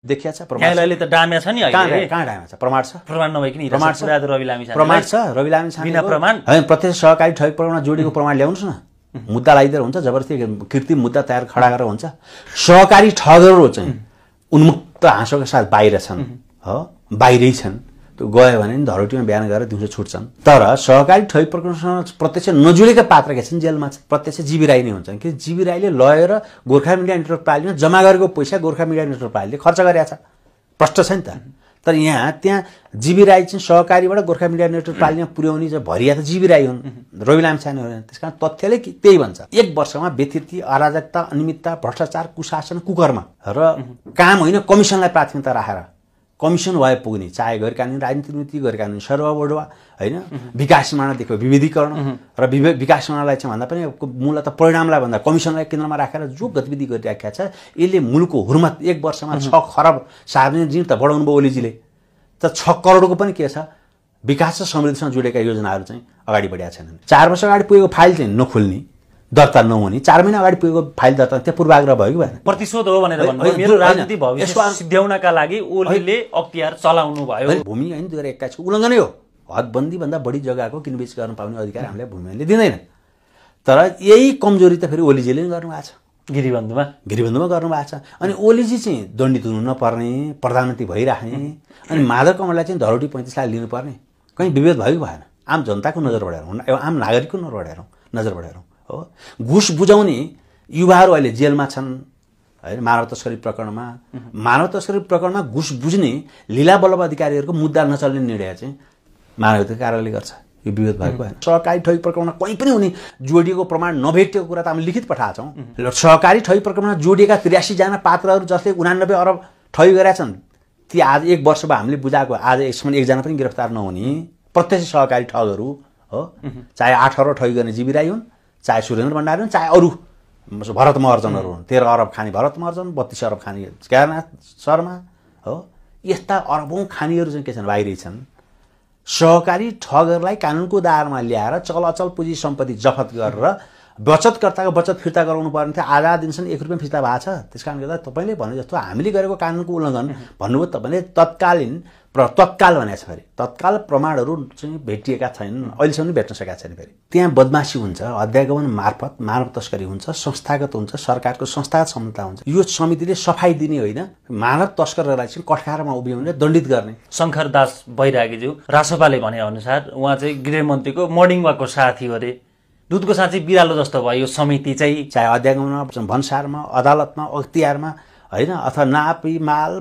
देखिया छ प्रमाण न्यायालयले त डाम्या छ नि अहिले कहाँ डाम्या छ प्रमाण छ प्रमाण नभइकन प्रमाण छ रवि लामिछाने प्रमाण छ रवि लामिछाने बिना प्रमाण हैन प्रत्यक्ष सहकारी ठगी प्रकरणमा जोडिएको प्रमाण ल्याउनुस् न मुद्दा लगाइदिएर हुन्छ जबरजस्ती कृत्रिम मुद्दा तयार खडा गरेर हुन्छ सहकारी ठगहरू चाहिँ उन्मुक्त हाँसोका साथ बाहिर छन् हो बाहिरै छन् त्यो गयो भने नि धरोटीमा बिहान गरेर दिउँसो छुट्छन् तर सहकारी ठगी प्रकरणसँग प्रत्यक्ष नजुडेका पात्रका छन् जेलमा प्रत्यक्ष जीवी राई नै हुन्छन् कि जीवी राईले लगेर गोर्खा मिडिया नेटवर्क प्रणालीमा जम्मा गरेको पैसा गोर्खा मिडिया नेटवर्क प्रणालीले खर्च गरेको छ प्रष्ट छ नि त तर यहाँ त्यहाँ जीवी राई चाहिँ सहकारीबाट गोर्खा मिडिया नेटवर्क प्रणालीमा पुर्याउने चाहिँ भरिया त जीवी राई हुन् रवि लामिछाने होइन त्यसकारण तथ्यले त्यही भन्छ 1 वर्षमा व्यतिथि अराजकता अनियमितता भ्रष्टाचार कुशासन कुकर्म र काम होइन कमिसनलाई प्राथमिकता राखेर कमिसन भए पुग्ने चाहे गैर कानुनी राजनीतिक नीति गैर कानुनी सर्वबडुवा होइन विकास निर्माणदेखि विविधीकरण र विकास निर्माणलाई चाहिँ भन्दा पनि मूलत परिणामलाई भन्दा कमिसनलाई केन्द्रमा राखेर जो गतिविधि गरिराखेका छ यसले मुलुकको हुर्मत 1 वर्षमा 6 खरब सार्वजनिक ऋण त बढाउनु भयो ओलीजीले त 6 करोडको पनि के छ विकास र समृद्धिसँग जोडेका योजनाहरू चाहिँ अगाडि बढेका छैनन् 4 वर्ष अगाडि पुगेको फाइल चाहिँ नखुल्ने दर्ता नहुने 4 महिना अगाडि पुगेको फाइल दर्ता त्यहाँ पूर्वाग्रह भयो कि भएन प्रतिशोध हो भनेर भन्नुभयो मेरो राजनीति भविष्य सिद्ध्याउनका लागि ओलीले अख्तियार चलाउनु भयो भूमि हैन 2021 को उल्लङ्घनै हो हदबन्दी भन्दा बढी जग्गाको किनबेच गर्न पाउने अधिकार हामीलाई भूमिले दिँदैन तर यही कमजोरी त फेरि ओलीजीले नै गर्नु भएको छ गिरिबन्धुमा गर्नु भएको छ अनि ओलीजी चाहिँ दण्डित हुनु नपर्ने प्रधानमन्त्री भइराख्ने अनि माधव कमललाई चाहिँ धरोटी 35 लाख लिनुपर्ने कहीं विभेद भयो कि भएन आम जनताको नजरबाट हेरौँ आम नागरिकको नजरबाट हेरौँ हो घुस बुझाउने युवाहरू अहिले जेलमा छन् हैन मानव तस्करी प्रकरणमा घुस बुझ्ने लीला बल्लभ अधिकारीहरूको मुद्दा नचल्ने निर्णय चाहिँ मानव अधिकार कार्यालयले गर्छ यो विरोध भएको भएन सहकारी ठगी प्रकरणमा कहीँ पनि हुने जोडिएको प्रमाण नभेटेको कुरा त हामीले लिखित पठाएका छौँ सहकारी ठगी प्रकरणमा जोडिएका 83 जना पात्रहरू जसले 89 अरब ठगी गरेका छन् ती आज 1 वर्षमा हामीले बुझाएको आज यसमा एकजना पनि गिरफ्तार नहुने प्रत्यक्ष सहकारी ठगहरू हो चाहे 8 अरब ठगी गर्ने जीवी राई हुन् चाहे सुरेन्द्र भण्डारी हुन् चाहे अरू भरत महर्जनहरू हुन् 13 अरब खानी भरत महर्जन 32 अरब खानी केदारनाथ शर्मा हो यस्ता अरबौं खानीहरू चाहिँ के छन् बाहिरै छन् सहकारी ठगहरूलाई कानुनको दायरामा ल्याएर चल अचल पुँजी सम्पत्ति जफत गरेर बचतकर्ताको बचत फिर्ता गराउनु पर्ने थियो आधा दिनसम्म 1 रुपैयाँ फिर्ता भएको छ त्यसकारणले गर्दा तपाईले भने जस्तो हामीले गरेको कानुनको उल्लङ्घन भन्नुभयो तपाईले तत्काल भनेको छ फेरि तत्काल प्रमाणहरू चाहिँ भेटिएका छैनन् अहिलेसम्म भेट्न सकेका छैन फेरि त्यहाँ बदमाशी हुन्छ अध्यागमन मार्फत मानव तस्करी हुन्छ संस्थागत हुन्छ सरकारको संस्थागत क्षमता हुन्छ यो समितिले सफाई दिने होइन मानव तस्करहरूलाई चाहिँ कठघारमा उभ्याउने दण्डित गर्ने शंकर दास बैरागीज्यू रासोपाले भने अनुसार उहाँ चाहिँ गृहमन्त्रीको मर्निङ वाकको साथी अरे दुधको साँच्चै बिरालो जस्तो भयो यो समिति चाहिँ चाहे अध्यागमनमा भन्सारमा अदालतमा अख्तियारमा हैन अथवा नापी माल